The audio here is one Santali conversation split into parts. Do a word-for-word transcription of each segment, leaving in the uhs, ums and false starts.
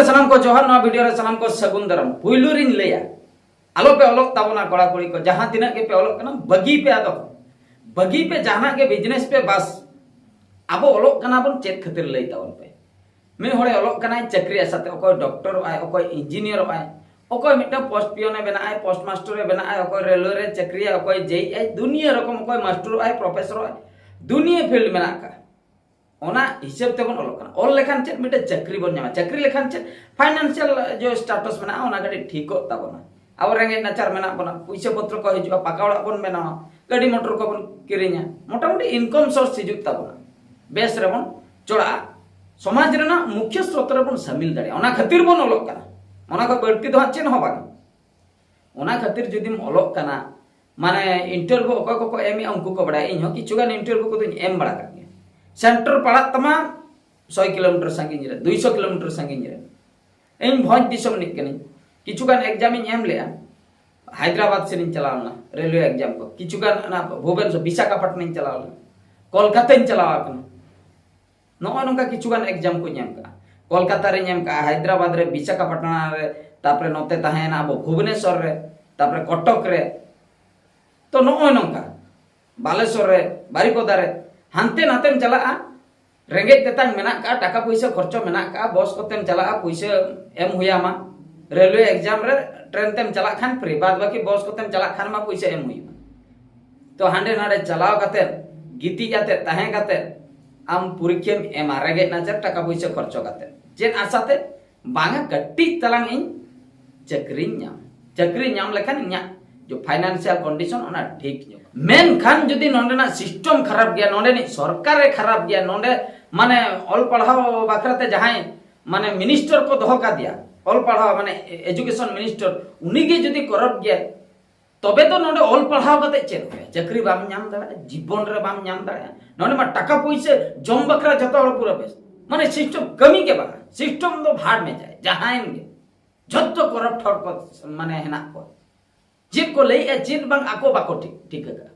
ᱥᱟᱱᱟᱢ ᱠᱚ ᱡᱚᱦᱟᱨ, ᱱᱚᱣᱟ ᱵᱷᱤᱰᱤᱭᱳ ᱨᱮ ᱥᱟᱱᱟᱢ ᱠᱚ ᱥᱟᱹᱜᱩᱱ ᱫᱟᱨᱟᱢ᱾ ᱯᱩᱭᱞᱩ ᱨᱤᱧ ᱞᱟᱹᱭᱟ, ᱟᱞᱚ ᱯᱮ ᱚᱞᱚᱜ ᱛᱟᱵᱚᱱᱟ ᱠᱚᱲᱟ ᱠᱩᱲᱤ ᱠᱚ, ᱡᱟᱦᱟᱸ ᱛᱤᱱᱟᱹᱜ ᱜᱮᱯᱮ ᱚᱞᱚᱜ ᱠᱟᱱᱟ ᱵᱟᱹᱜᱤ ᱯᱮ, ᱟᱫᱚ ᱵᱟᱹᱜᱤ ᱯᱮ, ᱡᱟᱦᱟᱱᱟᱜ ᱜᱮ ᱵᱤᱡᱽᱱᱮᱥ ᱯᱮ, ᱵᱟᱥ᱾ ᱟᱵᱚ ᱚᱞᱚᱜ ᱠᱟᱱᱟ ᱵᱚᱱ ᱪᱮᱫ ᱠᱷᱟᱹᱛᱤᱨ, ᱞᱟᱹᱭ ᱛᱟᱵᱚᱱ ᱯᱮ᱾ ᱢᱤᱫ ᱦᱚᱲᱮ ᱚᱞᱚᱜ ᱠᱟᱱᱟᱭ ᱪᱟᱹᱠᱨᱤ ᱟᱥᱟᱛᱮ, ᱚᱠᱚᱭ ᱰᱚᱠᱴᱚᱨᱚᱜ ᱟᱭ, ᱚᱠᱚᱭ ᱤᱧᱡᱤᱱᱤᱭᱟᱨᱚᱜ ᱟᱭ, ᱚᱠᱚᱭ ᱢᱤᱫᱴᱟᱝ ᱯᱳᱥᱴ ᱯᱤᱭᱚᱱᱮ ᱵᱮᱱᱟᱜ ᱟᱭ, ᱯᱳᱥᱴ ᱢᱟᱥᱴᱚᱨᱮ ᱵᱮᱱᱟᱜ ᱟᱭ, ᱚᱠᱚᱭ ᱨᱮᱞᱣᱮ ᱨᱮ ᱪᱟᱹᱠᱨᱤᱭᱟ, ᱚᱠᱚᱭ ᱡᱮᱭ ᱟᱭ, ᱫᱩᱱᱤᱭᱟᱹ ᱨᱚᱠᱚᱢ, ᱚᱠᱚᱭ ᱢᱟᱥᱴᱚᱨᱚᱜ ᱟᱭ, ᱯᱨᱚᱯᱷᱮᱥᱚᱨᱚᱜ ᱟᱭ, ᱫᱩᱱᱤᱭᱟᱹ ᱯᱷᱤᱞᱰ ᱢᱮᱱᱟᱜ ᱟᱠᱟᱫ᱾ ᱚᱱᱟ ᱦᱤᱥᱟᱹᱵ ᱛᱮᱵᱚᱱ ᱚᱞᱚᱜ ᱠᱟᱱᱟ᱾ ᱚᱞ ᱞᱮᱠᱷᱟᱱ ᱪᱮᱫ? ᱢᱤᱫᱴᱮᱱ ᱪᱟᱹᱠᱨᱤ ᱵᱚᱱ ᱧᱟᱢᱟ᱾ ᱪᱟᱹᱠᱨᱤ ᱞᱮᱠᱷᱟᱱ ᱪᱮᱫ? ᱯᱷᱟᱭᱱᱟᱱᱥᱤᱭᱟᱞ ᱡᱮ ᱥᱴᱟᱴᱟᱥ ᱢᱮᱱᱟᱜᱼᱟ, ᱚᱱᱟ ᱠᱟᱹᱴᱤᱡ ᱴᱷᱤᱠᱚᱜ ᱛᱟᱵᱚᱱᱟ᱾ ᱟᱵᱚ ᱨᱮᱸᱜᱮᱡ ᱱᱟᱪᱟᱨ ᱢᱮᱱᱟᱜ ᱵᱚᱱᱟ, ᱯᱩᱭᱥᱟᱹ ᱯᱚᱛᱨᱚ ᱠᱚ ᱦᱤᱡᱩᱜᱼᱟ, ᱯᱟᱠᱟ ᱚᱲᱟᱜ ᱵᱚᱱ ᱵᱮᱱᱟᱣᱟ, ᱜᱟᱹᱰᱤ ᱢᱚᱴᱚᱨ ᱠᱚᱵᱚᱱ ᱠᱤᱨᱤᱧᱟ, ᱢᱚᱴᱟᱢᱩᱴᱤ ᱤᱱᱠᱟᱢ ᱥᱳᱨᱥ ᱦᱤᱡᱩᱜ ᱛᱟᱵᱚᱱᱟ, ᱵᱮᱥ ᱨᱮᱵᱚᱱ ᱪᱚᱲᱟᱜᱼᱟ, ᱥᱚᱢᱟᱡᱽ ᱨᱮᱱᱟᱜ ᱢᱩᱠᱷᱭᱟᱹ ᱥᱨᱳᱛ ᱨᱮᱵᱚᱱ ᱥᱟᱹᱢᱤᱞ ᱫᱟᱲᱮᱭᱟᱜᱼᱟ᱾ ᱚᱱᱟ ᱠᱷᱟᱹᱛᱤᱨ ᱵᱚᱱ ᱚᱞᱚᱜ ᱠᱟᱱᱟ, ᱚᱱᱟ ᱠᱷᱚᱱ ᱵᱟᱹᱲᱛᱤ ᱫᱚ ᱦᱟᱸᱜ ᱪᱮᱫ ᱦᱚᱸ ᱵᱟᱝ᱾ ᱚᱱᱟ ᱠᱷᱟᱹᱛᱤᱨ ᱡᱩᱫᱤᱢ ᱚᱞᱚᱜ ᱠᱟᱱᱟ, ᱢᱟᱱᱮ ᱤᱱᱴᱟᱨᱵᱷᱤᱭᱩ ᱚᱠᱚᱭ ᱠᱚᱠᱚ ᱮᱢᱮᱜᱼᱟ ᱩᱱᱠᱩ ᱠᱚ ᱵᱟᱲᱟᱭᱟ, ᱤᱧ ᱦᱚᱸ ᱠᱤᱪᱷᱩ ᱜᱟᱱ ᱤᱱᱴᱟᱨᱵᱷᱤᱭᱩ ᱠᱚᱫᱚᱧ ᱮᱢ ᱵᱟᱲᱟ ᱠᱟᱜ ᱜᱮᱭᱟ᱾ ᱥᱮᱱᱴᱟᱨ ᱯᱟᱲᱟᱜ ᱛᱟᱢᱟ ᱥᱚᱭ ᱠᱤᱞᱳᱢᱤᱴᱟᱨ ᱥᱟᱺᱜᱤᱧ ᱨᱮ, ᱫᱩᱭᱥᱚ ᱠᱤᱞᱳᱢᱤᱴᱟᱨ ᱥᱟᱺᱜᱤᱧ ᱨᱮ᱾ ᱤᱧ ᱵᱷᱚᱸᱡᱽ ᱫᱤᱥᱚᱢ ᱨᱤᱱᱤᱡ ᱠᱟᱹᱱᱟᱹᱧ, ᱠᱤᱪᱷᱩ ᱜᱟᱱ ᱮᱠᱡᱟᱢ ᱤᱧ ᱮᱢ ᱞᱮᱜᱼᱟ, ᱦᱟᱭᱫᱨᱟᱵᱟᱫᱽ ᱥᱮᱱ ᱤᱧ ᱪᱟᱞᱟᱣ ᱞᱮᱱᱟ ᱨᱮᱞᱣᱮ ᱮᱠᱡᱟᱢ ᱠᱚ, ᱠᱤᱪᱷᱩ ᱜᱟᱱ ᱚᱱᱟ ᱵᱷᱩᱵᱮᱱᱥᱚᱨ ᱵᱤᱥᱟᱠᱷᱟᱯᱟᱴᱱᱟᱧ ᱪᱟᱞᱟᱣ ᱞᱮᱱᱟ, ᱠᱳᱞᱠᱟᱛᱟᱧ ᱪᱟᱞᱟᱣ ᱟᱠᱟᱱᱟ᱾ ᱱᱚᱜᱼᱚᱭ ᱱᱚᱝᱠᱟ ᱠᱤᱪᱷᱩ ᱜᱟᱱ ᱮᱠᱡᱟᱢ ᱠᱚᱧ ᱮᱢ ᱠᱟᱜᱼᱟ᱾ ᱠᱳᱞᱠᱟᱛᱟ ᱨᱤᱧ ᱮᱢ ᱠᱟᱜᱼᱟ, ᱦᱟᱭᱫᱨᱟᱵᱟᱫᱽ ᱨᱮ, ᱵᱤᱥᱟᱠᱷᱟᱯᱟᱴᱱᱟ ᱨᱮ, ᱛᱟᱨᱯᱚᱨᱮ ᱱᱚᱛᱮ ᱛᱟᱦᱮᱸᱭᱮᱱᱟ ᱟᱵᱚ ᱵᱷᱩᱵᱽᱱᱮᱥᱚᱨ ᱨᱮ, ᱛᱟᱨᱯᱚᱨᱮ ᱠᱚᱴᱚᱠ ᱨᱮ᱾ ᱛᱚ ᱱᱚᱜᱼᱚᱭ ᱱᱚᱝᱠᱟ ᱵᱟᱞᱮᱥᱚᱨ ᱨᱮ, ᱵᱟᱨᱤᱯᱚᱫᱟ ᱨᱮ, ᱦᱟᱱᱛᱮ ᱱᱟᱛᱮᱢ ᱪᱟᱞᱟᱜᱼᱟ, ᱨᱮᱸᱜᱮᱡ ᱛᱮᱛᱟᱝ ᱢᱮᱱᱟᱜ ᱠᱟᱜᱼᱟ, ᱴᱟᱠᱟ ᱯᱩᱭᱥᱟᱹ ᱠᱷᱚᱨᱪᱚ ᱢᱮᱱᱟᱜ ᱠᱟᱜᱼᱟ, ᱵᱚᱥ ᱠᱚᱛᱮᱢ ᱪᱟᱞᱟᱜᱼᱟ, ᱯᱩᱭᱥᱟᱹ ᱮᱢ ᱦᱩᱭᱟᱢᱟ᱾ ᱨᱮᱞᱣᱮ ᱮᱠᱡᱟᱢ ᱨᱮ ᱴᱨᱮᱱ ᱛᱮᱢ ᱪᱟᱞᱟᱜ ᱠᱷᱟᱱ ᱯᱷᱨᱤ, ᱵᱟᱫ ᱵᱟᱹᱠᱤ ᱵᱚᱥ ᱠᱚᱛᱮᱢ ᱪᱟᱞᱟᱜ ᱠᱷᱟᱱ ᱢᱟ ᱯᱩᱭᱥᱟᱹ ᱮᱢ ᱦᱩᱭᱩᱜᱼᱟ᱾ ᱛᱚ ᱦᱟᱸᱰᱮ ᱱᱟᱰᱮ ᱪᱟᱞᱟᱣ ᱠᱟᱛᱮ, ᱜᱤᱛᱤᱡ ᱠᱟᱛᱮ, ᱛᱟᱦᱮᱸ ᱠᱟᱛᱮ ᱟᱢ ᱯᱚᱨᱤᱠᱠᱷᱟᱢ ᱮᱢᱟ, ᱨᱮᱸᱜᱮᱡ ᱱᱟᱪᱟᱨ ᱴᱟᱠᱟ ᱯᱩᱭᱥᱟᱹ ᱠᱷᱚᱨᱪᱚ ᱠᱟᱛᱮ᱾ ᱪᱮᱫ ᱟᱥᱟᱛᱮ? ᱵᱟᱝᱟ, ᱠᱟᱹᱴᱤᱡ ᱛᱟᱞᱟᱝ ᱤᱧ ᱪᱟᱹᱠᱨᱤᱧ ᱧᱟᱢ, ᱪᱟᱹᱠᱨᱤ ᱧᱟᱢ ᱞᱮᱠᱷᱟᱱ ᱤᱧᱟᱹᱜ ᱡᱮ ᱯᱷᱟᱭᱱᱟᱱᱥᱤᱭᱟᱞ ᱠᱚᱱᱰᱤᱥᱚᱱ ᱚᱱᱟ ᱴᱷᱤᱠ ᱧᱚᱜ᱾ ᱢᱮᱱᱠᱷᱟᱱ ᱡᱩᱫᱤ ᱱᱚᱰᱮᱱᱟᱜ ᱥᱤᱥᱴᱮᱢ ᱠᱷᱟᱨᱟᱯ ᱜᱮᱭᱟ, ᱱᱚᱰᱮᱱᱤᱡ ᱥᱚᱨᱠᱟᱨᱮ ᱠᱷᱟᱨᱟᱯ ᱜᱮᱭᱟ, ᱱᱚᱰᱮ ᱢᱟᱱᱮ ᱚᱞ ᱯᱟᱲᱦᱟᱣ ᱵᱟᱠᱷᱨᱟᱛᱮ ᱡᱟᱦᱟᱸᱭ ᱢᱟᱱᱮ ᱢᱤᱱᱤᱥᱴᱟᱨ ᱠᱚ ᱫᱚᱦᱚ ᱠᱟᱫᱮᱭᱟ, ᱚᱞ ᱯᱟᱲᱦᱟᱣ ᱢᱟᱱᱮ ᱮᱡᱩᱠᱮᱥᱚᱱ ᱢᱤᱱᱤᱥᱴᱟᱨ, ᱩᱱᱤᱜᱮ ᱡᱩᱫᱤ ᱠᱚᱨᱟᱯᱴ ᱜᱮᱭᱟᱭ, ᱛᱚᱵᱮ ᱫᱚ ᱱᱚᱰᱮ ᱚᱞ ᱯᱟᱲᱦᱟᱣ ᱠᱟᱛᱮ ᱪᱮᱫ ᱦᱩᱭᱩᱜᱼᱟ? ᱪᱟᱹᱠᱨᱤ ᱵᱟᱢ ᱧᱟᱢ ᱫᱟᱲᱮᱭᱟᱜᱼᱟ, ᱡᱤᱵᱚᱱ ᱨᱮ ᱵᱟᱢ ᱧᱟᱢ ᱫᱟᱲᱮᱭᱟᱜᱼᱟ᱾ ᱱᱚᱰᱮ ᱢᱟ ᱴᱟᱠᱟ ᱯᱩᱭᱥᱟᱹ ᱡᱚᱢ ᱵᱟᱠᱷᱨᱟ ᱡᱚᱛᱚ ᱦᱚᱲ ᱯᱩᱨᱟᱹ ᱵᱮᱥ, ᱢᱟᱱᱮ ᱥᱤᱥᱴᱮᱢ ᱠᱟᱹᱢᱤ ᱜᱮ ᱵᱟᱝᱟ, ᱥᱤᱥᱴᱮᱢ ᱫᱚ ᱵᱷᱟᱲ ᱢᱮ ᱡᱟᱭ, ᱡᱟᱦᱟᱸᱭᱮᱱ ᱜᱮ, ᱡᱚᱛᱚ ᱠᱚᱨᱟᱯᱴ ᱦᱚᱲ ᱠᱚ ᱢᱟᱱᱮ ᱦᱮᱱᱟᱜ ᱠᱚᱣᱟ᱾ ᱪᱮᱫ ᱠᱚ ᱞᱟᱹᱭᱮᱜᱼᱟ ᱪᱮᱫ ᱵᱟᱝ ᱟᱠᱚ ᱵᱟᱠᱚ ᱴᱷᱤᱠ ᱴᱷᱤᱠᱟᱹ ᱠᱟᱜᱼᱟ᱾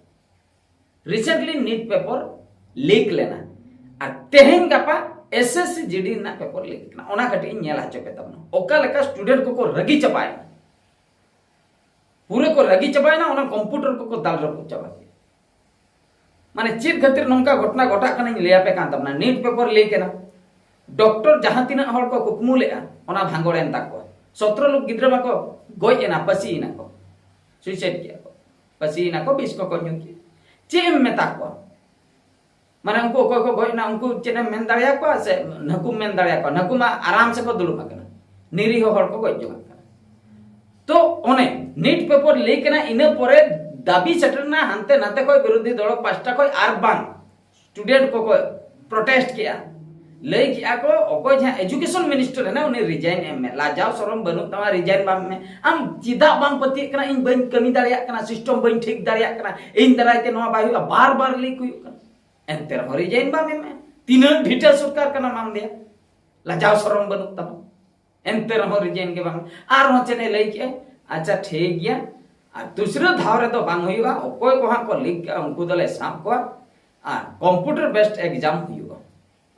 ᱨᱤᱥᱮᱱᱴᱞᱤ ᱱᱤᱴ ᱯᱮᱯᱟᱨ ᱞᱤᱠ ᱞᱮᱱᱟ, ᱟᱨ ᱛᱮᱦᱮᱧ ᱜᱟᱯᱟ ᱮᱥ ᱮᱥ ᱥᱤ ᱡᱤ ᱰᱤ ᱨᱮᱱᱟᱜ ᱯᱮᱯᱟᱨ ᱞᱤᱠ ᱠᱟᱱᱟ, ᱚᱱᱟ ᱠᱟᱹᱴᱤᱡ ᱤᱧ ᱧᱮᱞ ᱦᱚᱪᱚ ᱯᱮ ᱛᱟᱵᱚᱱᱟ᱾ ᱚᱠᱟ ᱞᱮᱠᱟ ᱥᱴᱩᱰᱮᱱᱴ ᱠᱚᱠᱚ ᱨᱟᱹᱜᱤ ᱪᱟᱵᱟᱭᱮᱱᱟ, ᱯᱩᱨᱟᱹ ᱠᱚ ᱨᱟᱹᱜᱤ ᱪᱟᱵᱟᱭᱮᱱᱟ, ᱚᱱᱟ ᱠᱚᱢᱯᱤᱭᱩᱴᱟᱨ ᱠᱚᱠᱚ ᱫᱟᱞ ᱨᱟᱹᱯᱩᱫ ᱪᱟᱵᱟ ᱠᱮᱫᱟ᱾ ᱢᱟᱱᱮ ᱪᱮᱫ ᱠᱷᱟᱹᱛᱤᱨ ᱱᱚᱝᱠᱟ ᱜᱷᱚᱴᱚᱱᱟ ᱜᱷᱚᱴᱟᱜ ᱠᱟᱱᱟᱧ ᱞᱟᱹᱭ ᱟᱯᱮ ᱠᱟᱱ ᱛᱟᱵᱚᱱᱟ᱾ ᱱᱤᱴ ᱯᱮᱯᱟᱨ ᱞᱤᱠ ᱮᱱᱟ, ᱰᱚᱠᱴᱚᱨ ᱡᱟᱦᱟᱸ ᱛᱤᱱᱟᱹᱜ ᱦᱚᱲ ᱠᱚ ᱠᱩᱠᱢᱩ ᱞᱮᱫᱼᱟ, ᱚᱱᱟ ᱵᱷᱟᱸᱜᱚᱲ ᱮᱱ ᱛᱟᱠᱚᱣᱟ᱾ ᱥᱚᱛᱨᱚ ᱞᱳᱠ ᱜᱤᱫᱽᱨᱟᱹ ᱢᱟᱠᱚ ᱜᱚᱡ ᱮᱱᱟ, ᱯᱟᱹᱥᱤ ᱮᱱᱟ ᱠᱚ, ᱥᱩᱭᱥᱟᱭᱤᱰ ᱠᱮᱫᱼᱟ ᱠᱚ, ᱯᱟᱹᱥᱤ ᱮᱱᱟ ᱠᱚ, ᱵᱤᱥ ᱠᱚᱠᱚ ᱧᱩ ᱠᱮᱫᱼᱟ᱾ ᱪᱮᱫ ᱮᱢ ᱢᱮᱛᱟ ᱠᱚᱣᱟ? ᱢᱟᱱᱮ ᱩᱱᱠᱩ ᱚᱠᱚᱭ ᱠᱚ ᱜᱚᱡ ᱮᱱᱟ, ᱩᱱᱠᱩ ᱪᱮᱫ ᱮᱢ ᱢᱮᱱ ᱫᱟᱲᱮᱭᱟᱠᱚᱣᱟ? ᱥᱮ ᱱᱟᱹᱠᱩᱢ ᱢᱮᱱ ᱫᱟᱲᱮᱭᱟᱠᱚᱣᱟ? ᱱᱟᱹᱠᱩ ᱢᱟ ᱟᱨᱟᱢ ᱥᱮᱠᱚ ᱫᱩᱲᱩᱵ ᱟᱠᱟᱱᱟ, ᱱᱤᱨᱤᱦᱚ ᱦᱚᱲ ᱠᱚ ᱜᱚᱡ ᱡᱚᱝ ᱠᱟᱱᱟ᱾ ᱛᱚ ᱚᱱᱮ ᱱᱤᱴ ᱯᱮᱯᱟᱨ ᱞᱤᱠ ᱮᱱᱟ, ᱤᱱᱟᱹ ᱯᱚᱨᱮ ᱫᱟᱹᱵᱤ ᱥᱮᱴᱮᱨ ᱮᱱᱟ, ᱦᱟᱱᱛᱮ ᱱᱟᱛᱮ ᱠᱷᱚᱱ, ᱵᱤᱨᱳᱫᱷᱤ ᱫᱚᱞ ᱯᱟᱥᱴᱟ ᱠᱷᱚᱱ, ᱟᱨ ᱵᱟᱝ ᱥᱴᱩᱰᱮᱱᱴ ᱠᱚᱠᱚ ᱯᱨᱚᱴᱮᱥᱴ ᱠᱮᱜᱼᱟ, ᱞᱟᱹᱭ ᱠᱮᱜᱼᱟ ᱠᱚ, "ᱚᱠᱚᱭ ᱡᱟᱦᱟᱸ ᱮᱡᱩᱠᱮᱥᱚᱱ ᱢᱤᱱᱤᱥᱴᱟᱨ ᱦᱮᱱᱟᱭ, ᱩᱱᱤ ᱨᱤᱡᱟᱭᱤᱱ ᱮᱢ ᱢᱮ, ᱞᱟᱡᱟᱣ ᱥᱚᱨᱚᱢ ᱵᱟᱹᱱᱩᱜ ᱛᱟᱢᱟ, ᱨᱤᱡᱟᱭᱤᱱ ᱵᱟᱢ ᱮᱢ ᱢᱮ, ᱟᱢ ᱪᱮᱫᱟᱜ ᱵᱟᱢ ᱯᱟᱹᱛᱭᱟᱹᱜ ᱠᱟᱱᱟ, ᱤᱧ ᱵᱟᱹᱧ ᱠᱟᱹᱢᱤ ᱫᱟᱲᱮᱭᱟᱜ ᱠᱟᱱᱟ, ᱥᱤᱥᱴᱮᱢ ᱵᱟᱹᱧ ᱴᱷᱤᱠ ᱫᱟᱲᱮᱭᱟᱜ ᱠᱟᱱᱟ, ᱤᱧ ᱫᱟᱨᱟᱭ ᱛᱮ ᱱᱚᱣᱟ ᱵᱟᱭ ᱦᱩᱭᱩᱜᱼᱟ?" ᱵᱟᱨ ᱵᱟᱨ ᱞᱤᱠ ᱦᱩᱭᱩᱜ ᱠᱟᱱᱟ, ᱮᱱᱛᱮ ᱨᱮᱦᱚᱸ ᱨᱤᱡᱟᱭᱤᱱ ᱵᱟᱢ ᱮᱢ ᱢᱮ᱾ ᱛᱤᱱᱟᱹᱜ ᱰᱷᱤᱴᱟᱹ ᱥᱚᱨᱠᱟᱨ ᱠᱟᱱᱟ ᱢᱟᱢ ᱫᱮᱭᱟ, ᱞᱟᱡᱟᱣ ᱥᱚᱨᱚᱢ ᱵᱟᱹᱱᱩᱜ ᱛᱟᱢᱟ, ᱮᱱᱛᱮ ᱨᱮᱦᱚᱸ ᱨᱤᱡᱟᱭᱤᱱ ᱜᱮ ᱵᱟᱝ᱾ ᱟᱨᱦᱚᱸ ᱪᱮᱫ ᱮ ᱞᱟᱹᱭ ᱠᱮᱜᱼᱟ, "ᱟᱪᱪᱷᱟ ᱴᱷᱤᱠ ᱜᱮᱭᱟ, ᱟᱨ ᱫᱩᱥᱨᱟᱹ ᱫᱷᱟᱣ ᱨᱮᱫᱚ ᱵᱟᱝ ᱦᱩᱭᱩᱜᱼᱟ, ᱚᱠᱚᱭ ᱠᱚ ᱦᱟᱸᱜ ᱠᱚ ᱞᱤᱠ ᱠᱟᱜᱼᱟ, ᱩᱱᱠᱩ ᱫᱚᱞᱮ ᱥᱟᱵ ᱠᱚᱣᱟ, ᱟᱨ ᱠᱚᱢᱯᱤᱭᱩᱴᱟᱨ ᱵᱮᱥᱰ ᱮᱠᱡᱟᱢ ᱦᱩᱭᱩᱜᱼᱟ",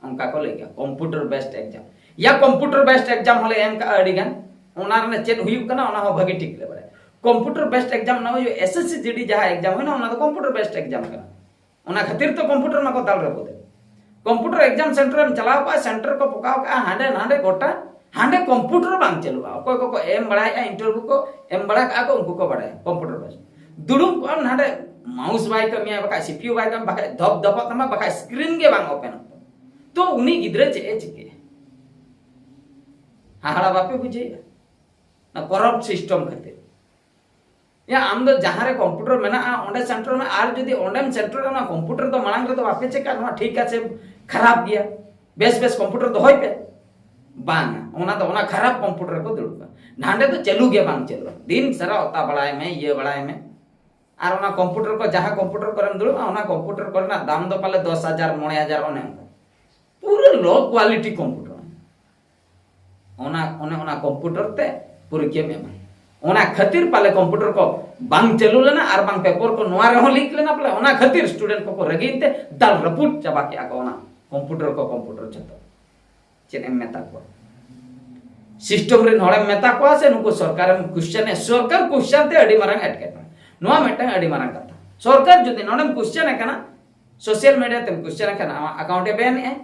ᱚᱱᱠᱟ ᱠᱚ ᱞᱟᱹᱭ ᱠᱮᱜᱼᱟ᱾ ᱠᱚᱢᱯᱤᱭᱩᱴᱟᱨ ᱵᱮᱥᱰ ᱮᱠᱡᱟᱢ, ᱭᱟ ᱠᱚᱢᱯᱤᱭᱩᱴᱟᱨ ᱵᱮᱥᱰ ᱮᱠᱡᱟᱢ ᱦᱚᱸᱞᱮ ᱮᱢ ᱠᱟᱜᱼᱟ ᱟᱹᱰᱤ ᱜᱟᱱ᱾ ᱚᱱᱟ ᱨᱮᱱᱟᱜ ᱪᱮᱫ ᱦᱩᱭᱩᱜ ᱠᱟᱱᱟ, ᱚᱱᱟ ᱦᱚᱸ ᱵᱷᱟᱹᱜᱤ ᱴᱷᱤᱠ ᱞᱮ ᱵᱟᱲᱟᱭᱟ᱾ ᱠᱚᱢᱯᱤᱭᱩᱴᱟᱨ ᱵᱮᱥᱰ ᱮᱠᱡᱟᱢ ᱚᱱᱟ ᱦᱩᱭᱩᱜᱼᱟ, ᱮᱥ ᱮᱥ ᱥᱤ ᱡᱤ ᱰᱤ ᱡᱟᱦᱟᱸ ᱮᱠᱡᱟᱢ ᱦᱩᱭᱱᱟ, ᱚᱱᱟ ᱫᱚ ᱠᱚᱢᱯᱤᱭᱩᱴᱟᱨ ᱵᱮᱥᱰ ᱮᱠᱡᱟᱢ ᱠᱟᱱᱟ᱾ ᱚᱱᱟ ᱠᱷᱟᱹᱛᱤᱨ ᱛᱮ ᱠᱚᱢᱯᱤᱭᱩᱴᱟᱨ ᱢᱟᱠᱚ ᱫᱟᱞ ᱨᱟᱹᱯᱩᱫᱮᱫ᱾ ᱠᱚᱢᱯᱤᱭᱩᱴᱟᱨ ᱮᱠᱡᱟᱢ ᱥᱮᱱᱴᱟᱨ ᱮᱢ ᱪᱟᱞᱟᱣ ᱠᱚᱜᱼᱟ, ᱥᱮᱱᱴᱟᱨ ᱠᱚ ᱯᱚᱠᱟᱣ ᱠᱟᱜᱼᱟ ᱦᱟᱸᱰᱮ ᱱᱟᱰᱮ ᱜᱚᱴᱟ, ᱦᱟᱸᱰᱮ ᱠᱚᱢᱯᱤᱭᱩᱴᱟᱨ ᱵᱟᱝ ᱪᱟᱹᱞᱩᱜᱼᱟ᱾ ᱚᱠᱚᱭ ᱠᱚᱠᱚ ᱮᱢ ᱵᱟᱲᱟᱭᱮᱫᱼᱟ, ᱤᱱᱴᱟᱨᱵᱷᱤᱭᱩ ᱠᱚ ᱮᱢ ᱵᱟᱲᱟ ᱠᱟᱜᱼᱟ ᱠᱚ, ᱩᱱᱠᱩ ᱠᱚ ᱵᱟᱲᱟᱭᱟ ᱠᱚᱢᱯᱤᱭᱩᱴᱟᱨ ᱵᱮᱥ᱾ ᱫᱩᱲᱩᱵ ᱠᱚᱜᱼᱟᱢ, ᱱᱟᱰᱮ ᱢᱟᱣᱩᱥ ᱵᱟᱭ ᱠᱟᱹᱢᱤᱭᱟ, ᱵᱟᱠᱷᱟᱡ ᱥᱤ ᱯᱤ ᱭᱩ ᱵᱟᱭ ᱠᱟᱹᱢᱤ, ᱵᱟᱠᱷᱟᱡ ᱫᱷᱚᱯ ᱫᱷᱚᱯᱚᱜ ᱛᱟᱢᱟ, ᱵᱟᱠᱷᱟᱡ ᱥᱠᱨᱤᱱ ᱜᱮ ᱵᱟᱝ ᱳᱯᱮᱱᱚᱜ ᱛᱟᱢᱟ᱾ ᱛᱚ ᱩᱱᱤ ᱜᱤᱫᱽᱨᱟᱹ ᱪᱮᱫ ᱮ ᱪᱤᱠᱟᱹᱭᱟ? ᱦᱟᱦᱟᱲᱟ ᱵᱟᱯᱮ ᱵᱩᱡᱷᱟᱹᱣᱮᱫᱼᱟ? ᱚᱱᱟ ᱠᱚᱨᱟᱯᱴ ᱥᱤᱥᱴᱮᱢ ᱠᱷᱟᱹᱛᱤᱨ᱾ ᱭᱟ, ᱟᱢ ᱫᱚ ᱡᱟᱦᱟᱸ ᱨᱮ ᱠᱚᱢᱯᱤᱭᱩᱴᱟᱨ ᱢᱮᱱᱟᱜᱼᱟ, ᱚᱸᱰᱮ ᱥᱮᱱᱴᱟᱨ ᱢᱮ᱾ ᱟᱨ ᱡᱩᱫᱤ ᱚᱸᱰᱮᱢ ᱥᱮᱱᱴᱟᱨ, ᱚᱱᱟ ᱠᱚᱢᱯᱤᱭᱩᱴᱟᱨ ᱫᱚ ᱢᱟᱲᱟᱝ ᱨᱮᱫᱚ ᱵᱟᱯᱮ ᱪᱮᱠᱟ, ᱱᱚᱣᱟ ᱴᱷᱤᱠ ᱟᱪᱷᱮ ᱠᱷᱟᱨᱟᱯ ᱜᱮᱭᱟ, ᱵᱮᱥ ᱵᱮᱥ ᱠᱚᱢᱯᱤᱭᱩᱴᱟᱨ ᱫᱚᱦᱚᱭ ᱯᱮ᱾ ᱵᱟᱝᱟ, ᱚᱱᱟ ᱫᱚ, ᱚᱱᱟ ᱠᱷᱟᱨᱟᱯ ᱠᱚᱢᱯᱤᱭᱩᱴᱟᱨ ᱨᱮᱠᱚ ᱫᱩᱲᱩᱵ ᱠᱟᱱᱟ᱾ ᱱᱟᱸᱰᱮ ᱫᱚ ᱪᱟᱹᱞᱩ ᱜᱮ ᱵᱟᱝ ᱪᱟᱹᱞᱩᱜᱼᱟ, ᱫᱤᱱ ᱥᱟᱨᱟ ᱚᱛᱟ ᱵᱟᱲᱟᱭ ᱢᱮ, ᱤᱭᱟᱹ ᱵᱟᱲᱟᱭ ᱢᱮ᱾ ᱟᱨ ᱚᱱᱟ ᱠᱚᱢᱯᱤᱭᱩᱴᱟᱨ ᱠᱚ, ᱡᱟᱦᱟᱸ ᱠᱚᱢᱯᱤᱭᱩᱴᱟᱨ ᱠᱚᱨᱮᱢ ᱫᱩᱲᱩᱵᱼᱟ, ᱚᱱᱟ ᱠᱚᱢᱯᱤᱭᱩᱴᱟᱨ ᱠᱚᱨᱮᱱᱟᱜ ᱫᱟᱢ ᱫᱚ ᱯᱟᱞᱮ ᱫᱚᱥ ᱦᱟᱡᱟᱨ, ᱢᱚᱬᱮ ᱦᱟᱡᱟᱨ, ᱚᱱᱮ ᱚᱱᱠᱟ᱾ ᱯᱩᱨᱟᱹ ᱞᱳ ᱠᱳᱣᱟᱞᱤᱴᱤ ᱠᱚᱢᱯᱤᱭᱩᱴᱟᱨ᱾ ᱚᱱᱟ, ᱚᱱᱮ ᱚᱱᱟ ᱠᱚᱢᱯᱤᱭᱩᱴᱟᱨ ᱛᱮ ᱯᱚᱨᱤᱠᱠᱷᱟᱢ ᱮᱢᱟ᱾ ᱚᱱᱟ ᱠᱷᱟᱹᱛᱤᱨ ᱯᱟᱞᱮ ᱠᱚᱢᱯᱤᱭᱩᱴᱟᱨ ᱠᱚ ᱵᱟᱝ ᱪᱟᱹᱞᱩ ᱞᱮᱱᱟ, ᱟᱨ ᱵᱟᱝ ᱯᱮᱯᱟᱨ ᱠᱚ ᱱᱚᱣᱟ ᱨᱮᱦᱚᱸ ᱞᱤᱠ ᱞᱮᱱᱟ ᱯᱟᱞᱮ, ᱚᱱᱟ ᱠᱷᱟᱹᱛᱤᱨ ᱥᱴᱩᱰᱮᱱᱴ ᱠᱚᱠᱚ ᱨᱟᱹᱜᱤᱭᱮᱱ ᱛᱮ ᱫᱟᱞ ᱨᱟᱹᱯᱩᱫ ᱪᱟᱵᱟ ᱠᱮᱜᱼᱟ ᱠᱚ ᱚᱱᱟ ᱠᱚᱢᱯᱤᱭᱩᱴᱟᱨ ᱠᱚ, ᱠᱚᱢᱯᱤᱭᱩᱴᱟᱨ ᱡᱷᱚᱛᱚ᱾ ᱪᱮᱫ ᱮᱢ ᱢᱮᱛᱟ ᱠᱚᱣᱟ? ᱥᱤᱥᱴᱮᱢ ᱨᱮᱱ ᱦᱚᱲᱮᱢ ᱢᱮᱛᱟ ᱠᱚᱣᱟ ᱥᱮ ᱱᱩᱠᱩ ᱥᱚᱨᱠᱟᱨᱮᱢ ᱠᱩᱥᱪᱟᱱᱮ? ᱥᱚᱨᱠᱟᱨ ᱠᱩᱥᱪᱟᱱ ᱛᱮ ᱟᱹᱰᱤ ᱢᱟᱨᱟᱝ ᱮᱴᱠᱮᱴᱚᱬᱮ᱾ ᱱᱚᱣᱟ ᱢᱤᱫᱴᱟᱝ ᱟᱹᱰᱤ ᱢᱟᱨᱟᱝ ᱠᱟᱛᱷᱟ᱾ ᱥᱚᱨᱠᱟᱨ ᱡᱩᱫᱤ ᱱᱚᱰᱮᱢ ᱠᱩᱥᱪᱟᱱᱮ ᱠᱟᱱᱟ, ᱥᱳᱥᱟᱞ ᱢᱤᱰᱤᱭᱟ ᱛᱮᱢ ᱠᱩᱥᱪᱟᱱᱮ ᱠᱟᱱᱟ, ᱟᱢᱟᱜ ᱟᱠᱟᱣᱩᱱᱴ ᱮ ᱵᱮᱱ ᱮᱜᱼᱟᱭ,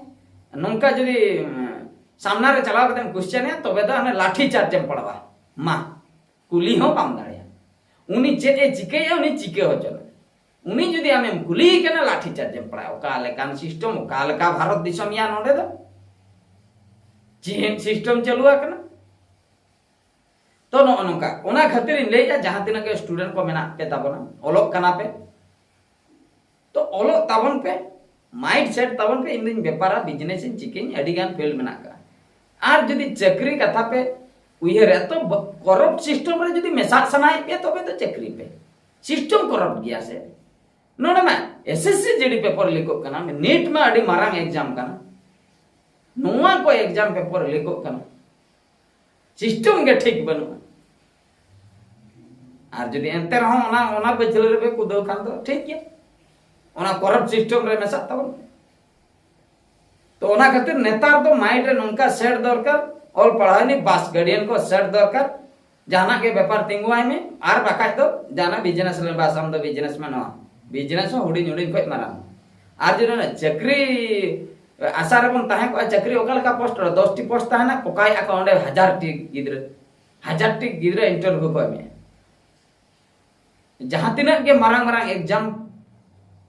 ᱱᱚᱝᱠᱟ ᱡᱩᱫᱤ ᱩᱢ, ᱥᱟᱢᱱᱟ ᱨᱮ ᱪᱟᱞᱟᱣ ᱠᱟᱛᱮᱢ ᱠᱩᱥᱪᱟᱱᱮ, ᱛᱚᱵᱮ ᱫᱚ ᱦᱟᱱᱮ ᱞᱟᱴᱷᱤ ᱪᱟᱨᱡᱽ ᱮᱢ ᱯᱟᱲᱟᱣᱟ᱾ ᱢᱟ, ᱠᱩᱞᱤ ᱦᱚᱸ ᱵᱟᱢ ᱫᱟᱲᱮᱭᱟᱜᱼᱟ᱾ ᱩᱱᱤ ᱪᱮᱫ ᱮ ᱪᱤᱠᱟᱹᱭᱟ, ᱩᱱᱤ ᱪᱤᱠᱟᱹ ᱦᱚᱪᱚ ᱞᱮ᱾ ᱩᱱᱤ ᱡᱩᱫᱤ ᱟᱢᱮᱢ ᱠᱩᱞᱤᱭᱮ ᱠᱟᱱᱟ, ᱞᱟᱴᱷᱤ ᱪᱟᱨᱡᱽ ᱮᱢ ᱯᱟᱲᱟᱜᱼᱟ᱾ ᱚᱠᱟ ᱞᱮᱠᱟᱱ ᱥᱤᱥᱴᱮᱢ, ᱚᱠᱟ ᱞᱮᱠᱟ ᱵᱷᱟᱨᱚᱛ ᱫᱤᱥᱚᱢ ᱭᱟ ᱱᱚᱰᱮ ᱫᱚ? ᱪᱮᱫ ᱥᱤᱥᱴᱮᱢ ᱪᱟᱹᱞᱩ ᱟᱠᱟᱱᱟ? ᱛᱚ, ᱱᱚᱜᱼᱚ ᱱᱚᱝᱠᱟ᱾ ᱚᱱᱟ ᱠᱷᱟᱹᱛᱤᱨ ᱤᱧ ᱞᱟᱹᱭᱮᱫᱼᱟ, ᱡᱟᱦᱟᱸ ᱛᱤᱱᱟᱹᱜ ᱜᱮ ᱥᱴᱩᱰᱮᱱᱴ ᱠᱚ ᱢᱮᱱᱟᱜ ᱯᱮ ᱛᱟᱵᱚᱱᱟ, ᱚᱞᱚᱜ ᱠᱟᱱᱟ ᱯᱮ, ᱛᱚ ᱚᱞᱚᱜ ᱛᱟᱵᱚᱱ ᱯᱮ, ᱢᱟᱭᱤᱱᱰ ᱥᱮᱴ ᱛᱟᱵᱚᱱ ᱯᱮ, ᱤᱧ ᱫᱩᱧ ᱵᱮᱯᱟᱨᱟ, ᱵᱤᱡᱽᱱᱮᱥ ᱤᱧ ᱪᱤᱠᱟᱹᱧ, ᱟᱹᱰᱤ ᱜᱟᱱ ᱯᱷᱤᱞᱰ ᱢᱮᱱᱟᱜ ᱟᱠᱟᱫᱼᱟ᱾ ᱟᱨ ᱡᱩᱫᱤ ᱪᱟᱹᱠᱨᱤ ᱠᱟᱛᱷᱟ ᱯᱮ ᱩᱭᱦᱟᱹᱨᱟ, ᱛᱚ ᱠᱚᱨᱚᱯᱴ ᱥᱤᱥᱴᱮᱢ ᱨᱮ ᱡᱩᱫᱤ ᱢᱮᱥᱟᱜ ᱥᱟᱱᱟᱭᱮᱫ ᱯᱮᱭᱟ, ᱛᱚᱵᱮ ᱛᱚ ᱪᱟᱹᱠᱨᱤ ᱯᱮ᱾ ᱥᱤᱥᱴᱮᱢ ᱠᱚᱨᱚᱯᱴ ᱜᱮᱭᱟ ᱥᱮ᱾ ᱱᱚᱰᱮ ᱢᱟ ᱮᱥ ᱮᱥ ᱥᱤ ᱡᱤ ᱰᱤ ᱯᱮᱯᱟᱨ ᱞᱤᱠᱚᱜ ᱠᱟᱱᱟ, ᱱᱤᱴ ᱢᱟ ᱟᱹᱰᱤ ᱢᱟᱨᱟᱝ ᱮᱠᱡᱟᱢ ᱠᱟᱱᱟ, ᱱᱚᱣᱟ ᱠᱚ ᱮᱠᱡᱟᱢ ᱯᱮᱯᱟᱨ ᱞᱤᱠᱚᱜ ᱠᱟᱱᱟ, ᱥᱤᱥᱴᱮᱢ ᱜᱮ ᱴᱷᱤᱠ ᱵᱟᱹᱱᱩᱜᱼᱟ᱾ ᱟᱨ ᱡᱩᱫᱤ ᱮᱱᱛᱮ ᱨᱮᱦᱚᱸ ᱚᱱᱟ, ᱚᱱᱟ ᱯᱟᱹᱪᱷᱞᱟᱹ ᱨᱮᱯᱮ ᱠᱩᱫᱟᱹᱣ ᱠᱷᱟᱱ ᱫᱚ ᱴᱷᱤᱠ ᱜᱮᱭᱟ, ᱚᱱᱟ ᱠᱚᱨᱟᱯᱴ ᱥᱤᱥᱴᱮᱢ ᱨᱮ ᱢᱮᱥᱟᱜ ᱛᱟᱵᱚᱱ ᱯᱮ᱾ ᱛᱚ ᱚᱱᱟ ᱠᱷᱟᱹᱛᱤᱨ ᱱᱮᱛᱟᱨ ᱫᱚ ᱢᱟᱭᱤᱱᱰ ᱨᱮ ᱱᱚᱝᱠᱟ ᱥᱮᱴ ᱫᱚᱨᱠᱟᱨ, ᱚᱞ ᱯᱟᱲᱦᱟᱣ ᱱᱤᱡ ᱵᱟᱥ ᱜᱟᱨᱰᱤᱭᱟᱱ ᱠᱚ ᱥᱮᱴ ᱫᱚᱨᱠᱟᱨ, ᱡᱟᱦᱟᱱᱟᱜ ᱜᱮ ᱵᱮᱯᱟᱨ ᱛᱤᱸᱜᱩᱣᱟᱭ ᱢᱮ, ᱟᱨ ᱵᱟᱠᱷᱟᱡ ᱫᱚ ᱡᱟᱦᱟᱱᱟᱜ ᱵᱤᱡᱽᱱᱮᱥ ᱞᱮ ᱵᱟᱥ, ᱟᱢ ᱫᱚ ᱵᱤᱡᱽᱱᱮᱥ ᱢᱮ, ᱱᱚᱣᱟ ᱵᱤᱡᱽᱱᱮᱥ ᱦᱚᱸ ᱦᱩᱰᱤᱧ ᱦᱩᱰᱤᱧ ᱠᱷᱚᱡ ᱢᱟᱨᱟᱝ᱾ ᱟᱨ ᱡᱩᱫᱤ ᱚᱱᱟ ᱪᱟᱹᱠᱨᱤ ᱟᱥᱟ ᱨᱮᱵᱚᱱ ᱛᱟᱦᱮᱸ ᱠᱚᱜᱼᱟ, ᱪᱟᱹᱠᱨᱤ ᱚᱠᱟ ᱞᱮᱠᱟ ᱯᱳᱥᱴ ᱨᱮ ᱫᱚᱥ ᱴᱤ ᱯᱳᱥᱴ ᱛᱟᱦᱮᱱᱟ, ᱯᱚᱠᱟᱭᱮᱫᱼᱟ ᱠᱚ ᱚᱸᱰᱮ ᱦᱟᱡᱟᱨ ᱴᱤ ᱜᱤᱫᱽᱨᱟᱹ, ᱦᱟᱡᱟᱨ ᱴᱤ ᱜᱤᱫᱽᱨᱟᱹ ᱤᱱᱴᱟᱨᱵᱷᱤᱭᱩ ᱠᱚ ᱮᱢᱮᱫᱼᱟ᱾ ᱡᱟᱦᱟᱸ ᱛᱤᱱᱟᱹᱜ ᱜᱮ ᱢᱟᱨᱟᱝ ᱢᱟᱨᱟᱝ ᱮᱠᱡᱟᱢ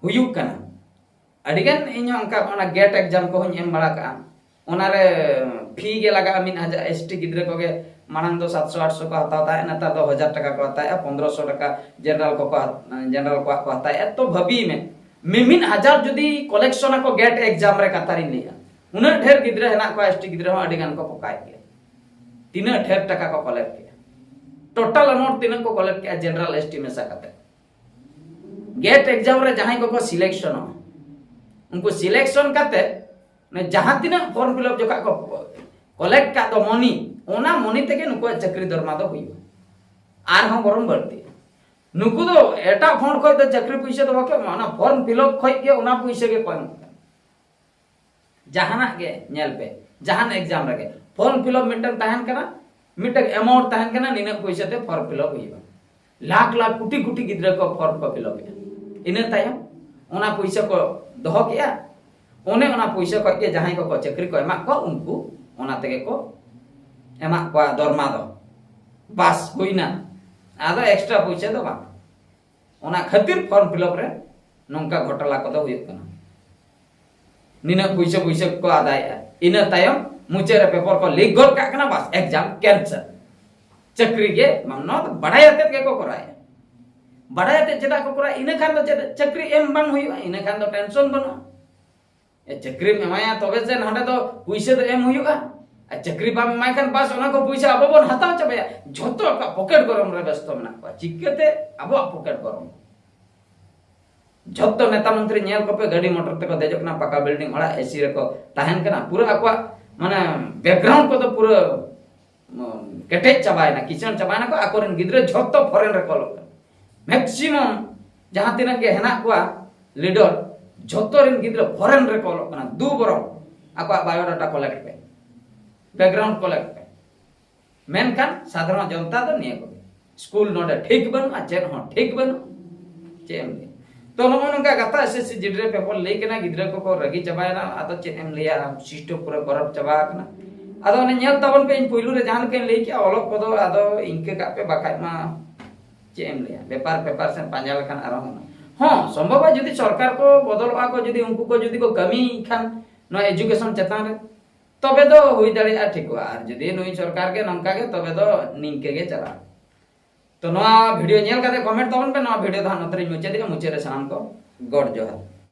ᱦᱩᱭᱩᱜ ᱠᱟᱱᱟ, ᱟᱹᱰᱤᱜᱟᱱ ᱤᱧ ᱦᱚᱸ ᱚᱱᱠᱟ ᱚᱱᱟ ᱜᱮᱴ ᱮᱠᱡᱟᱢ ᱠᱚᱦᱚᱸᱧ ᱮᱢ ᱵᱟᱲᱟ ᱠᱟᱜᱼᱟ᱾ ᱚᱱᱟᱨᱮ ᱯᱷᱤ ᱜᱮ ᱞᱟᱜᱟᱜᱼᱟ ᱢᱤᱫ ᱦᱟᱡᱟᱨ, ᱮᱥ ᱴᱤ ᱜᱤᱫᱽᱨᱟᱹ ᱠᱚᱜᱮ ᱢᱟᱲᱟᱝ ᱫᱚ ᱥᱟᱛᱥᱚ ᱟᱴᱥᱚ ᱠᱚ ᱦᱟᱛᱟᱣ ᱛᱟᱦᱮᱸᱫ, ᱱᱮᱛᱟᱨ ᱫᱚ ᱦᱟᱡᱟᱨ ᱴᱟᱠᱟ ᱠᱚ ᱦᱟᱛᱟᱣᱮᱫᱼᱟ, ᱯᱚᱱᱫᱽᱨᱚᱥᱚ ᱴᱟᱠᱟ ᱡᱮᱱᱟᱨᱟᱞ ᱠᱚᱠᱚ ᱦᱟᱛ-, ᱡᱮᱱᱟᱨᱟᱞ ᱠᱚᱣᱟᱜ ᱠᱚ ᱦᱟᱛᱟᱣᱮᱫᱼᱟ᱾ ᱛᱚ ᱵᱷᱟᱹᱵᱤᱭ ᱢᱮ, ᱢᱤᱢᱤᱫ ᱦᱟᱡᱟᱨ ᱡᱩᱫᱤ ᱠᱚᱞᱮᱠᱥᱚᱱ ᱟᱠᱚ ᱜᱮᱴ ᱮᱠᱡᱟᱢ ᱨᱮ, ᱠᱟᱛᱷᱟ ᱨᱤᱧ ᱞᱟᱹᱭᱮᱫᱼᱟ, ᱩᱱᱟᱹᱜ ᱰᱷᱮᱨ ᱜᱤᱫᱽᱨᱟᱹ ᱦᱮᱱᱟᱜ ᱠᱚᱣᱟ, ᱮᱥ ᱴᱤ ᱜᱤᱫᱽᱨᱟᱹ ᱦᱚᱸ ᱟᱹᱰᱤ ᱜᱟᱱ ᱠᱚ ᱯᱚᱠᱟᱭᱮᱫ ᱜᱮᱭᱟ᱾ ᱛᱤᱱᱟᱹᱜ ᱰᱷᱮᱨ ᱴᱟᱠᱟ ᱠᱚ ᱠᱚᱞᱮᱠᱴ ᱠᱮᱜᱼᱟ, ᱴᱳᱴᱟᱞ ᱮᱢᱟᱣᱩᱱᱴ ᱛᱤᱱᱟᱹᱜ ᱠᱚ ᱠᱚᱞᱮᱠᱴ ᱠᱮᱜᱼᱟ ᱡᱮᱱᱟᱨᱟᱞ, ᱮᱥ ᱴᱤ ᱢᱮᱥᱟ ᱠᱟᱛᱮ? ᱜᱮᱴ ᱮᱠᱡᱟᱢ ᱨᱮ ᱡᱟᱦᱟᱸᱭ ᱠᱚᱠᱚ ᱥᱤᱞᱮᱠᱥᱚᱱᱚᱜᱼᱟ, ᱩᱱᱠᱩ ᱥᱤᱞᱮᱠᱥᱚᱱ ᱠᱟᱛᱮ ᱡᱟᱦᱟᱸ ᱛᱤᱱᱟᱹᱜ ᱯᱷᱚᱨᱢ ᱯᱷᱤᱞᱟᱯ ᱡᱚᱠᱷᱚᱱ ᱠᱚ ᱠᱚᱞᱮᱠᱴ ᱠᱟᱜ ᱫᱚ ᱢᱚᱱᱤ, ᱚᱱᱟ ᱢᱚᱱᱤ ᱛᱮᱜᱮ ᱱᱩᱠᱩᱣᱟᱜ ᱪᱟᱹᱠᱨᱤ ᱫᱚᱨᱢᱟ ᱫᱚ ᱦᱩᱭᱩᱜᱼᱟ᱾ ᱟᱨᱦᱚᱸ ᱵᱚᱨᱚᱝ ᱵᱟᱹᱲᱛᱤ᱾ ᱱᱩᱠᱩ ᱫᱚ ᱮᱴᱟᱜ ᱯᱷᱚᱱᱰ ᱠᱷᱚᱱ ᱫᱚ ᱪᱟᱹᱠᱨᱤ ᱯᱩᱭᱥᱟᱹ ᱫᱚ ᱵᱟᱠᱚ ᱮᱢᱟ, ᱚᱱᱟ ᱯᱷᱚᱨᱢ ᱯᱷᱤᱞᱟᱯ ᱠᱷᱚᱱ ᱜᱮ ᱚᱱᱟ ᱯᱩᱭᱥᱟᱹ ᱜᱮ ᱠᱚ ᱮᱢᱚᱜ ᱠᱟᱱᱟ᱾ ᱡᱟᱦᱟᱱᱟᱜ ᱜᱮ ᱧᱮᱞ ᱯᱮ, ᱡᱟᱦᱟᱱ ᱮᱠᱡᱟᱢ ᱨᱮᱜᱮ ᱯᱷᱚᱨᱢ ᱯᱷᱤᱞᱟᱯ ᱢᱤᱫᱴᱟᱝ ᱛᱟᱦᱮᱱ ᱠᱟᱱᱟ, ᱢᱤᱫᱴᱟᱝ ᱮᱢᱟᱣᱩᱱᱴ ᱛᱟᱦᱮᱱ ᱠᱟᱱᱟ, ᱱᱤᱱᱟᱹᱜ ᱯᱚᱭᱥᱟ ᱛᱮ ᱯᱷᱚᱨᱢ ᱯᱷᱤᱞᱟᱯ ᱦᱩᱭᱩᱜᱼᱟ᱾ ᱞᱟᱠᱷ ᱞᱟᱠᱷ ᱠᱳᱴᱤ ᱠᱳᱴᱤ ᱜᱤᱫᱽᱨᱟᱹ ᱠᱚ ᱯᱷᱚᱨᱢ ᱠᱚ ᱯᱷᱤᱞᱟᱯ ᱮᱫᱟ᱾ ᱤᱱᱟᱹ ᱛᱟᱭᱚᱢ ᱚᱱᱟ ᱯᱚᱭᱥᱟ ᱠᱚ ᱫᱚᱦᱚ ᱠᱮᱜᱼᱟ᱾ ᱚᱱᱮ ᱚᱱᱟ ᱯᱚᱭᱥᱟ ᱠᱷᱚᱡ ᱜᱮ ᱡᱟᱦᱟᱸᱭ ᱠᱚᱠᱚ ᱪᱟᱹᱠᱨᱤ ᱠᱚ ᱮᱢᱟᱜ ᱠᱚᱣᱟ, ᱩᱱᱠᱩ ᱚᱱᱟ ᱛᱮᱜᱮ ᱠᱚ ᱮᱢᱟᱜ ᱠᱚᱣᱟ ᱫᱚᱨᱢᱟ ᱫᱚ᱾ ᱵᱟᱥ, ᱦᱩᱭᱱᱟ᱾ ᱟᱫᱚ ᱮᱠᱥᱴᱨᱟ ᱯᱚᱭᱥᱟ ᱫᱚ ᱵᱟᱝ᱾ ᱚᱱᱟ ᱠᱷᱟᱹᱛᱤᱨ ᱯᱷᱚᱨᱢ ᱯᱷᱤᱞᱟᱯ ᱨᱮ ᱱᱚᱝᱠᱟ ᱜᱷᱚᱴᱟᱞᱟ ᱠᱚᱫᱚ ᱦᱩᱭᱩᱜ ᱠᱟᱱᱟ᱾ ᱱᱤᱱᱟᱹᱜ ᱯᱩᱭᱥᱟᱹ ᱯᱩᱭᱥᱟᱹ ᱠᱚ ᱟᱫᱟᱭᱮᱜᱼᱟ, ᱤᱱᱟᱹ ᱛᱟᱭᱚᱢ ᱢᱩᱪᱟᱹᱫ ᱨᱮ ᱯᱮᱯᱟᱨ ᱠᱚ ᱞᱤᱠ ᱜᱚᱫ ᱠᱟᱜ ᱠᱟᱱᱟ, ᱵᱟᱥ, ᱮᱠᱡᱟᱢ ᱠᱮᱱᱥᱮᱞ᱾ ᱪᱟᱹᱠᱨᱤ ᱜᱮ ᱵᱟᱝ, ᱱᱚᱣᱟ ᱫᱚ ᱵᱟᱲᱟᱭ ᱟᱛᱮᱫ ᱜᱮᱠᱚ ᱠᱚᱨᱟᱣᱮᱜᱼᱟ᱾ ᱵᱟᱲᱟᱭ ᱟᱛᱮᱫ ᱪᱮᱫᱟᱜ ᱠᱚ ᱠᱚᱨᱟᱣᱟ? ᱤᱱᱟᱹ ᱠᱷᱟᱱ ᱫᱚ ᱪᱮᱫ ᱪᱟᱹᱠᱨᱤ ᱮᱢ ᱵᱟᱝ ᱦᱩᱭᱩᱜᱼᱟ, ᱤᱱᱟᱹ ᱠᱷᱟᱱ ᱫᱚ ᱴᱮᱱᱥᱚᱱ ᱵᱟᱹᱱᱩᱜᱼᱟ᱾ ᱮ, ᱪᱟᱹᱠᱨᱤᱢ ᱮᱢᱟᱭᱟ ᱛᱚᱵᱮ ᱥᱮ ᱱᱚᱸᱰᱮ ᱫᱚ ᱯᱩᱭᱥᱟᱹ ᱫᱚ ᱮᱢ ᱦᱩᱭᱩᱜᱼᱟ᱾ ᱟᱨ ᱪᱟᱹᱠᱨᱤ ᱵᱟᱢ ᱮᱢᱟᱭ ᱠᱷᱟᱱ ᱵᱟᱥ, ᱚᱱᱟ ᱠᱚ ᱯᱩᱭᱥᱟᱹ ᱟᱵᱚ ᱵᱚᱱ ᱦᱟᱛᱟᱣ ᱪᱟᱵᱟᱭᱟ, ᱡᱷᱚᱛᱚ ᱟᱠᱚᱣᱟᱜ ᱯᱚᱠᱮᱴ ᱜᱚᱨᱚᱢ ᱨᱮ ᱵᱮᱥᱛᱚ ᱢᱮᱱᱟᱜ ᱠᱚᱣᱟ᱾ ᱪᱤᱠᱟᱹᱛᱮ ᱟᱵᱚᱣᱟᱜ ᱯᱚᱠᱮᱴ ᱜᱚᱨᱚᱢ? ᱡᱷᱚᱛᱚ ᱱᱮᱛᱟ ᱢᱚᱱᱛᱨᱤ ᱧᱮᱞ ᱠᱚᱯᱮ, ᱜᱟᱹᱰᱤ ᱢᱚᱴᱚᱨ ᱛᱮᱠᱚ ᱫᱮᱡᱚᱜ ᱠᱟᱱᱟ, ᱯᱟᱠᱟ ᱵᱤᱞᱰᱤᱝ ᱚᱲᱟᱜ, ᱮᱥᱤ ᱨᱮᱠᱚ ᱛᱟᱦᱮᱱ ᱠᱟᱱᱟ, ᱯᱩᱨᱟᱹ ᱟᱠᱚᱣᱟᱜ ᱢᱟᱱᱮ ᱵᱮᱠᱜᱨᱟᱣᱩᱱᱰ ᱠᱚᱫᱚ ᱯᱩᱨᱟᱹ ᱩᱸ, ᱠᱮᱴᱮᱡ ᱪᱟᱵᱟᱭᱮᱱᱟ, ᱠᱤᱥᱟᱹᱬ ᱪᱟᱵᱟᱭᱮᱱᱟ ᱠᱚ, ᱟᱠᱚᱨᱮᱱ ᱜᱤᱫᱽᱨᱟᱹ ᱡᱷᱚᱛᱚ ᱯᱷᱚᱨᱮᱱ ᱨᱮᱠᱚ ᱚᱞᱚᱜ ᱠᱟᱱᱟ᱾ ᱢᱮᱠᱥᱤᱢᱟᱢ ᱡᱟᱦᱟᱸ ᱛᱤᱱᱟᱹᱜ ᱜᱮ ᱦᱮᱱᱟᱜ ᱠᱚᱣᱟ ᱞᱤᱰᱟᱨ, ᱡᱷᱚᱛᱚ ᱨᱮᱱ ᱜᱤᱫᱽᱨᱟᱹ ᱯᱷᱚᱨᱮᱱ ᱨᱮᱠᱚ ᱚᱞᱚᱜ ᱠᱟᱱᱟ᱾ ᱫᱩ ᱵᱚᱨᱚᱝ ᱟᱠᱚᱣᱟᱜ ᱵᱟᱭᱳᱰᱟᱴᱟ ᱠᱚᱞᱮᱠᱴ ᱯᱮ, ᱵᱮᱠᱜᱨᱟᱣᱩᱱᱰ ᱠᱚᱞᱮᱠᱴ ᱯᱮ᱾ ᱢᱮᱱᱠᱷᱟᱱ ᱥᱟᱫᱷᱟᱨᱚᱱ ᱡᱚᱱᱛᱟ ᱫᱚ ᱱᱤᱭᱟᱹ ᱠᱚᱜᱮ, ᱥᱠᱩᱞ ᱱᱚᱰᱮ ᱴᱷᱤᱠ ᱵᱟᱹᱱᱩᱜᱼᱟ, ᱪᱮᱫ ᱦᱚᱸ ᱴᱷᱤᱠ ᱵᱟᱹᱱᱩᱜᱼᱟ᱾ ᱪᱮᱫ ᱮᱢ ᱞᱟᱹᱭᱟ? ᱛᱚ, ᱱᱚᱜᱼᱚ ᱱᱚᱝᱠᱟ ᱜᱟᱛᱷᱟ ᱮᱥᱮᱥᱥᱤ ᱡᱤᱰᱤ ᱨᱮ ᱯᱮᱯᱟᱨ ᱞᱤᱠ ᱮᱱᱟ, ᱜᱤᱫᱽᱨᱟᱹ ᱠᱚᱠᱚ ᱨᱟᱹᱜᱤ ᱪᱟᱵᱟᱭᱮᱱᱟ᱾ ᱟᱫᱚ ᱪᱮᱫ ᱮᱢ ᱞᱟᱹᱭᱟ, ᱥᱤᱥᱴᱮᱢ ᱯᱩᱨᱟᱹ ᱠᱚᱨᱟᱯᱴ ᱪᱟᱵᱟ ᱟᱠᱟᱱᱟ᱾ ᱟᱫᱚ ᱚᱱᱮ ᱧᱮᱞ ᱛᱟᱵᱚᱱ ᱯᱮ, ᱤᱧ ᱯᱩᱭᱞᱩ ᱨᱮ ᱡᱟᱦᱟᱸ ᱞᱮᱠᱟᱧ ᱞᱟᱹᱭ ᱠᱮᱜᱼᱟ, ᱚᱞᱚᱜ ᱠᱚᱫᱚ ᱟᱫᱚ ᱤᱱᱠᱟᱹ ᱠᱟᱜ ᱯᱮ, ᱵᱟᱠᱷᱟᱡ ᱢᱟ ᱪᱮᱫ ᱮᱢ ᱞᱟᱹᱭᱟ, ᱵᱮᱯᱟᱨ ᱯᱮᱯᱟᱨ ᱥᱮᱫ ᱯᱟᱸᱡᱟ ᱞᱮᱠᱷᱟᱱ ᱟᱨᱦᱚᱸ ᱜᱟᱱᱚᱜᱼᱟ᱾ ᱦᱚᱸ, ᱥᱚᱢᱵᱷᱚᱵᱟ ᱡᱩᱫᱤ ᱥᱚᱨᱠᱟᱨ ᱠᱚ ᱵᱚᱫᱚᱞᱚᱜᱼᱟ ᱠᱚ, ᱡᱩᱫᱤ ᱩᱱᱠᱩ ᱠᱚ ᱡᱩᱫᱤ ᱠᱚ ᱠᱟᱹᱢᱤᱭᱮᱫ ᱠᱷᱟᱱ ᱱᱚᱣᱟ ᱮᱡᱩᱠᱮᱥᱚᱱ ᱪᱮᱛᱟᱱ ᱨᱮ, ᱛᱚᱵᱮ ᱫᱚ ᱦᱩᱭ ᱫᱟᱲᱮᱭᱟᱜᱼᱟ ᱴᱷᱤᱠᱚᱜᱼᱟ᱾ ᱟᱨ ᱡᱩᱫᱤ ᱱᱩᱭ ᱥᱚᱨᱠᱟᱨ ᱜᱮ ᱱᱚᱝᱠᱟ ᱜᱮ, ᱛᱚᱵᱮ ᱫᱚ ᱱᱤᱝᱠᱟᱹ ᱜᱮ ᱪᱟᱞᱟᱜᱼᱟ᱾ ᱛᱚ, ᱱᱚᱣᱟ ᱵᱷᱤᱰᱤᱭᱳ ᱧᱮᱞ ᱠᱟᱛᱮ ᱠᱚᱢᱮᱱᱴ ᱛᱟᱵᱚᱱ ᱯᱮ᱾ ᱱᱚᱣᱟ ᱵᱷᱤᱰᱤᱭᱳ ᱫᱚ ᱦᱟᱸᱜ ᱱᱚᱛᱮ ᱨᱤᱧ ᱢᱩᱪᱟᱹᱫᱮᱜᱼᱟ᱾ ᱢᱩᱪᱟᱹᱫ ᱨᱮ ᱥᱟᱱᱟᱢ ᱠᱚ ᱜᱚᱰ ᱡᱚᱦᱟᱨ᱾